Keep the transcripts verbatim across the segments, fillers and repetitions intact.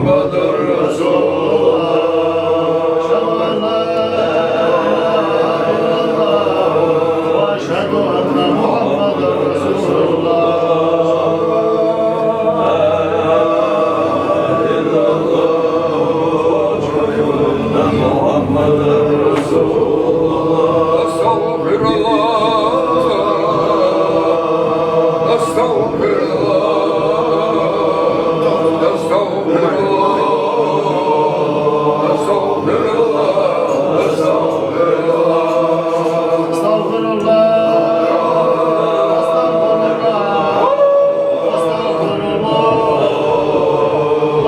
محمد رسول الله. أشهد أن لا إله إلا الله وأشهد أن محمدا رسول الله. لا إله إلا الله. أشهد أن محمدا رسول الله. أستغفر الله. أستغفر الله. أستغفر الله. أستغفر الله.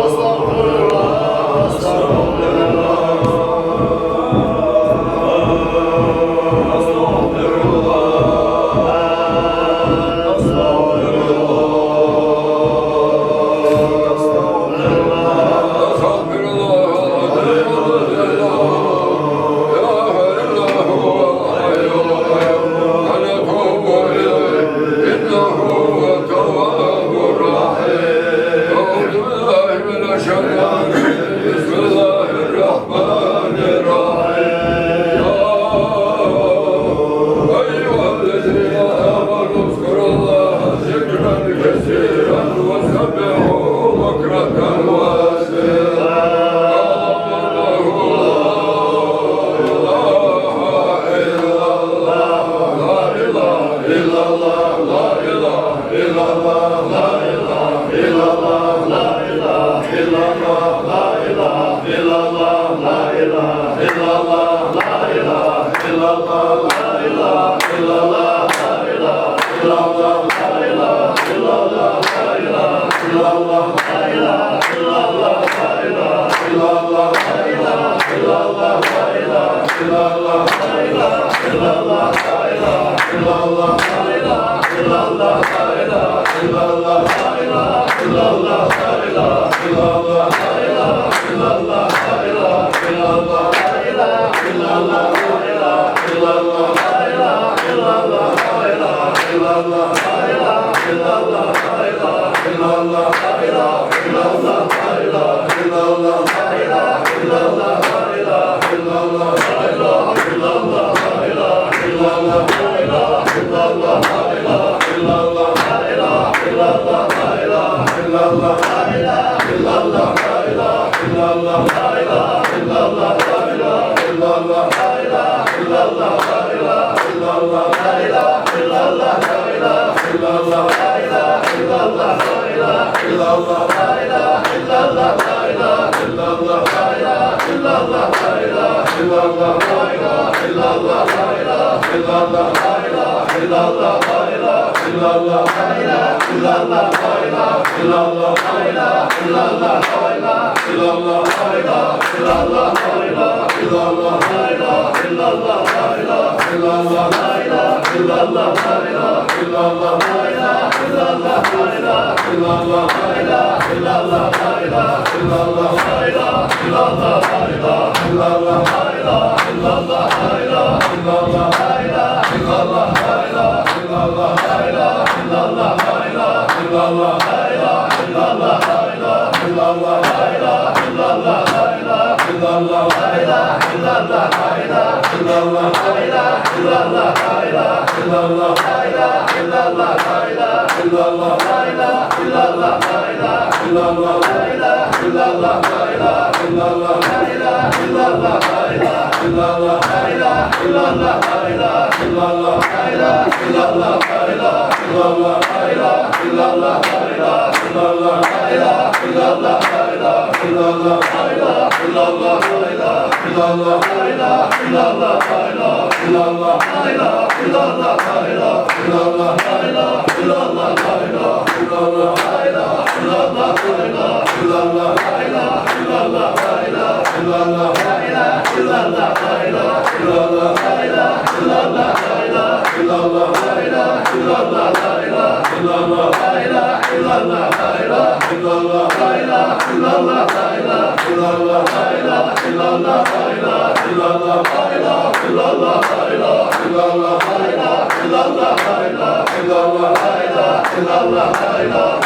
أستغفر الله. بسم الله الرحمن الرحيم. يا أيها الذين آمنوا اذكروا الله ذكرا كثيرا وسبحوه بكرة وأصيلا. لا إله إلا الله. لا إله إلا الله. لا إله إلا الله. لا إله إلا الله. لا إله إلا الله. لا إله إلا الله. لا إله إلا الله. لا إله إلا الله. لا إله إلا الله. لا إله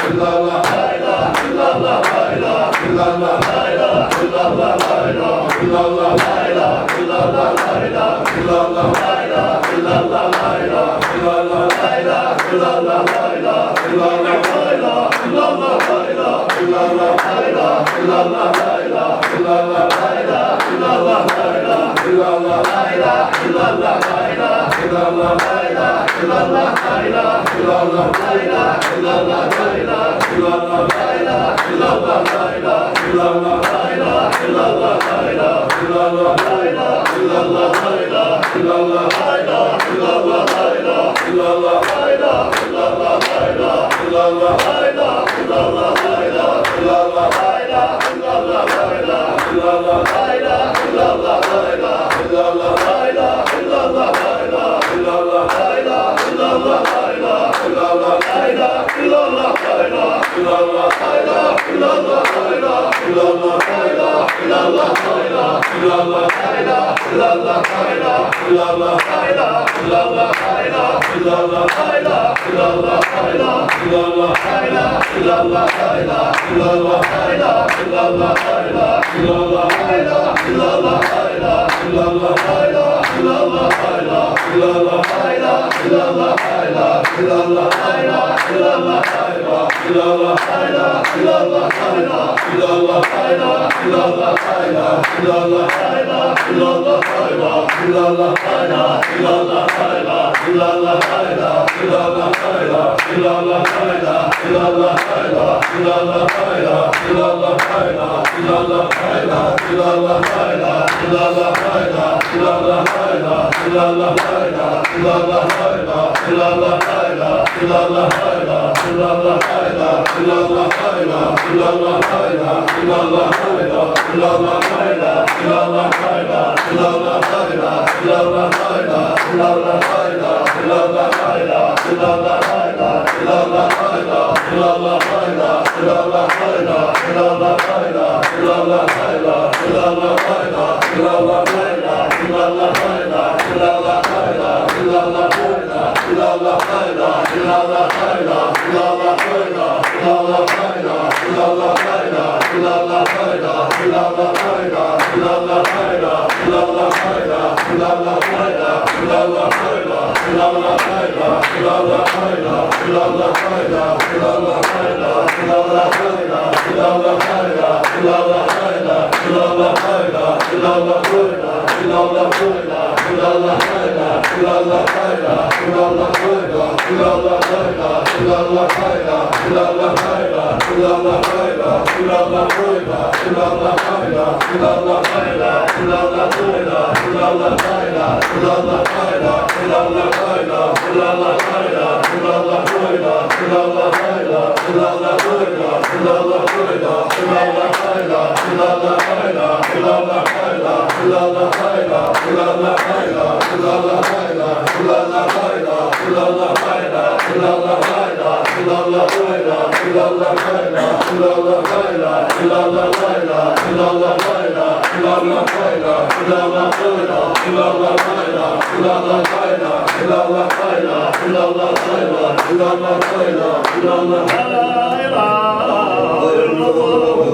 إلا الله. لا إله إلا الله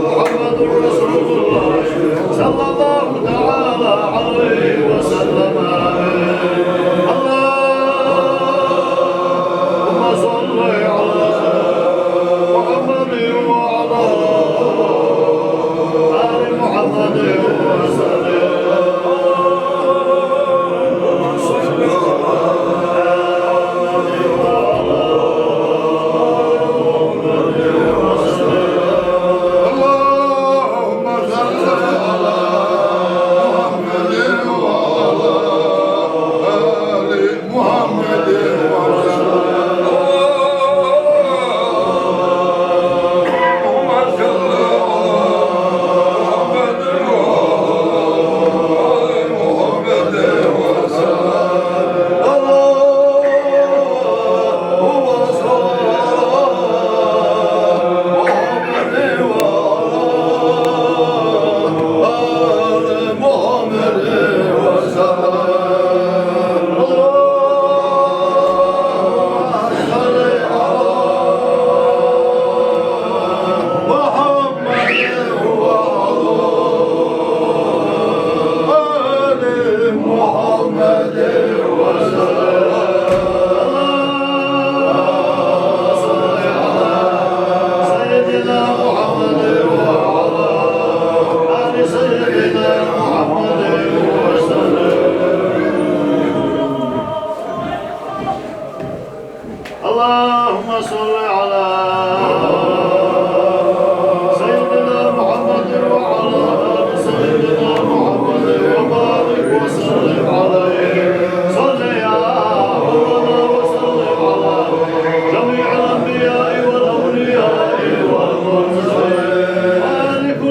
محمد رسول الله صلى الله تعالى عليه وسلم. اللهم صل على محمد وعلى آل محمد وسلم.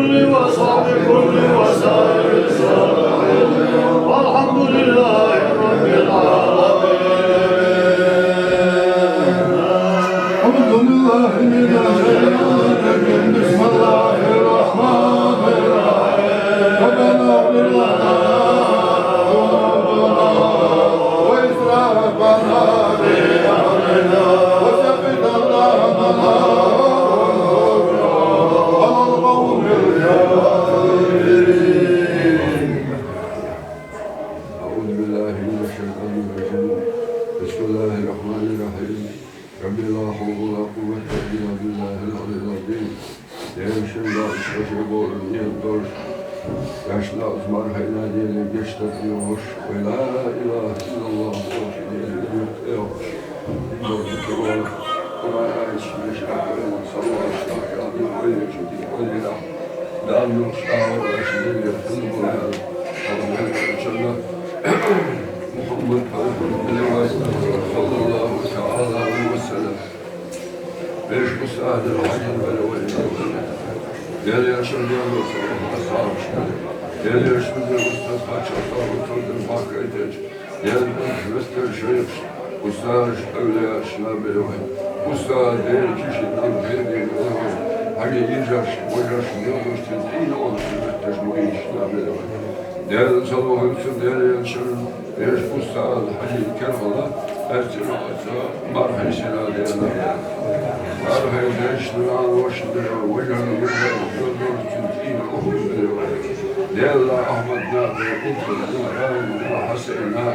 وصحبه كل وسائر السلام. والحمد لله رب العالمين. أعوذ بالله من الشيطان الرجيم. بسم الله الرحمن الرحيم. ربنا اغفر لنا ذنوبنا وإسرافنا في أمرنا وثبت أقدامنا وانصرنا على القوم الكافرين. أعوذ بالله من الشيطان الرجيم. بسم الله الرحمن الرحيم. ربي لا حول ولا قوة إلا بالله العلي العظيم. Деррига шоана дагӀа шоашта бола нийят долаш, яшна из мархий нана Дела гечдар деш, ва ла илахӀа иллаллахӀ бохаш, Дела юкъе йоахаш, Дела зикар деш, Къуръан аяташ деш, Къуръан салаваташ дахкалахь, Дела вай вежарий, Дела вай динах, Дала мукъ лахь вай вежарий, Дела юкъе йоахаш, Дала мукъ лахь вай вежарий, Дала мукъ лахь вай вежарий, Дала мукъ лахь вай вежарий, саллаллахӀу таӀала Ӏалайхи ва саллам. Вешан устаз Хьажин белла вай. Дела вешан, Дела вешан, Дела вешан, Дела вешан, Дела вешан, Хьажа Аллаху Тааля бахкайтача, Дела вешан, вестар шайхаш, устазаш, эвлияаш наб белла вай. Устаз Дела чу ши нам хӀердина белла вай. Хьажа йижарш, вожарш, Дела вешан, цӀийна олуш весташ ма ийша наб белла вай. Дела салават, Дела вешан, Вешан устаз Хьажин керхала, аьттина оцу мархий сина Дела. Мархий дешна, наьна-вешна Дела, вежарий, вежарий, вежарий, цӀийна охӀла Дела. Дела Ахьмадна, Дела, Кулсумна, Раимна, Хьасайна,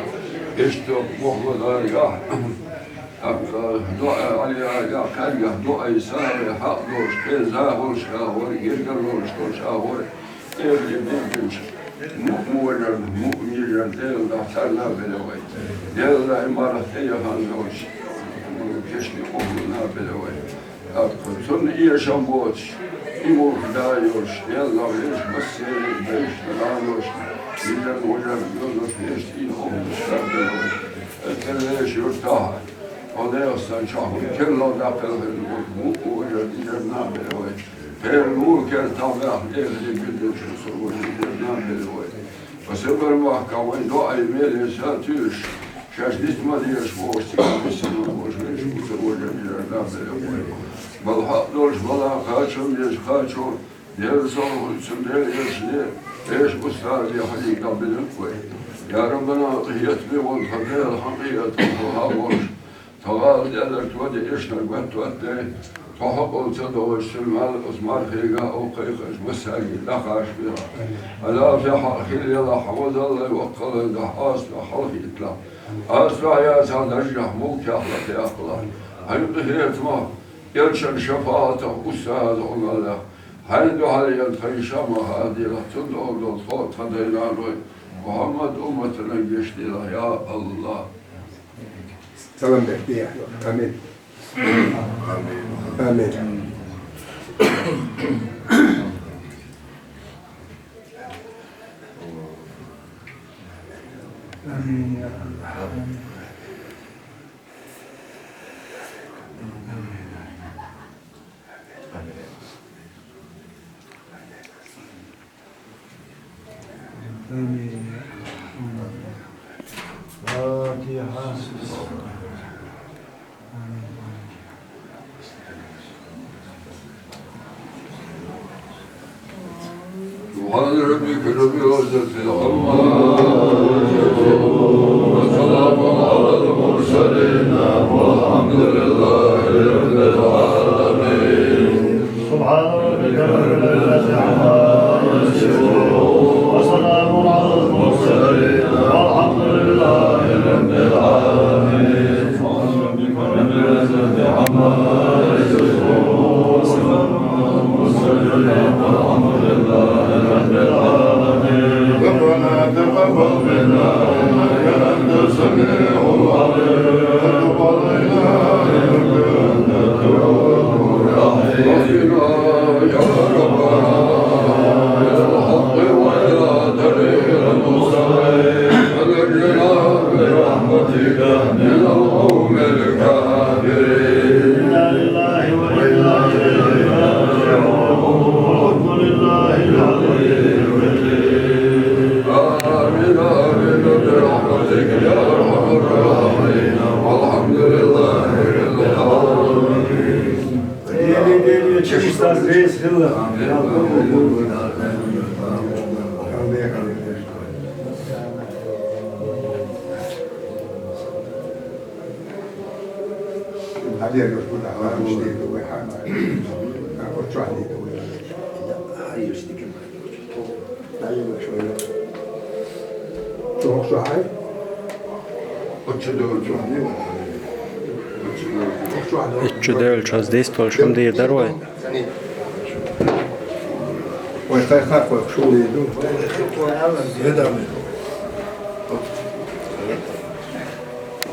иштта Мухьаммада, Ахь-, Ахь-, дуӀа, Ӏалия, Ахь-, кхаьргахь дуӀай, сагӀай хьакъ долуш, кхин захалш хьахор, гергара лоруш долуш хьахор, Эхарте бирзинчу муъминаш, муъминаш Дела дахьа царна а белла вай. Дела и марха тӀе яхан долчу кешнийн охӀлана а белла вай. ТӀаккха цунна эшам боцуш, и муха да йолуш, Дела вешан массеран а, вешан а, вешан а, вежарий, вежарий, вежарий, вешан а охӀланаш а белла вай. Эццера вешан юьртахь, хьо дехаш санна чохь хӀун керла даккхал хир ду, муъминаш вежарий а белла вай. Кхеран нур кертахь баьхна, эхарте бирзинчу сургожа дерг наб белла вай. Ва сабар махка вайн доӀай меле са туьйш, шаьш диц ма дезаш бохуш, цига висина бохуш, вешан сургожа дерг наб белла вай. Бала хьакъ долуш бала, кхачам дезаш кхачо, Дела салават, Дела вешан, вешан устаз Хьажин наб белла вай. Я Раббана, къинхетаме волу тхан Дела, хьан къинхетам хьалха волуш, тхан гӀала тӀе а лар тоде, эшнарг ваттоттаде, тхо хьакъал ца догӀуш, цуьнан мел оцу мархега а кхайкхаш, массаьрга дӀакхачабелахь. Хьан лафехь а хила елахь, хьан вазаллай воккхаллай дахь, Ӏазапехь хьалхийталахь. Ӏазапехь яцахь, даржехь, мулкехь лакхаяккхалахь. Хьайн къинхетамах, элчан шафаӀатах, устазан Ӏуналлех, хьайна дуьхьал йина тхан йиша а ма хадийлахь, цунна долу тхо а, тхан дай-наной а, Мухьаммад умматана гечделахь, я АллахӀ. Салам бехке. Амин. Амин. Амин, я АллахӀ. Амин. Фатиха. سبحان ربك رب العزة عما يصفون، وسلام على المرسلين، والحمد لله رب العالمين. سبحان ربك رب العزة عما يصفون، وسلام على المرسلين، والحمد لله رب العالمين. سبحان ربك رب العزة عما يصفون، وسلام على المرسلين، والحمد لله رب العالمين. ربنا تقبل منا إنك أنت السميع العليم، وتب علينا إنك أنت التواب الرحيم. اهدنا يا ربنا إلى الحق وإلى طريق المستقيم، ونجنا برحمتك من القوم الكافرين. إنا لله وإنا إليه راجعون. الحمد لله Итт шу девлча хаза дист волуш хӀума дийр дара вай? Вай кхайкхар вай шул ду.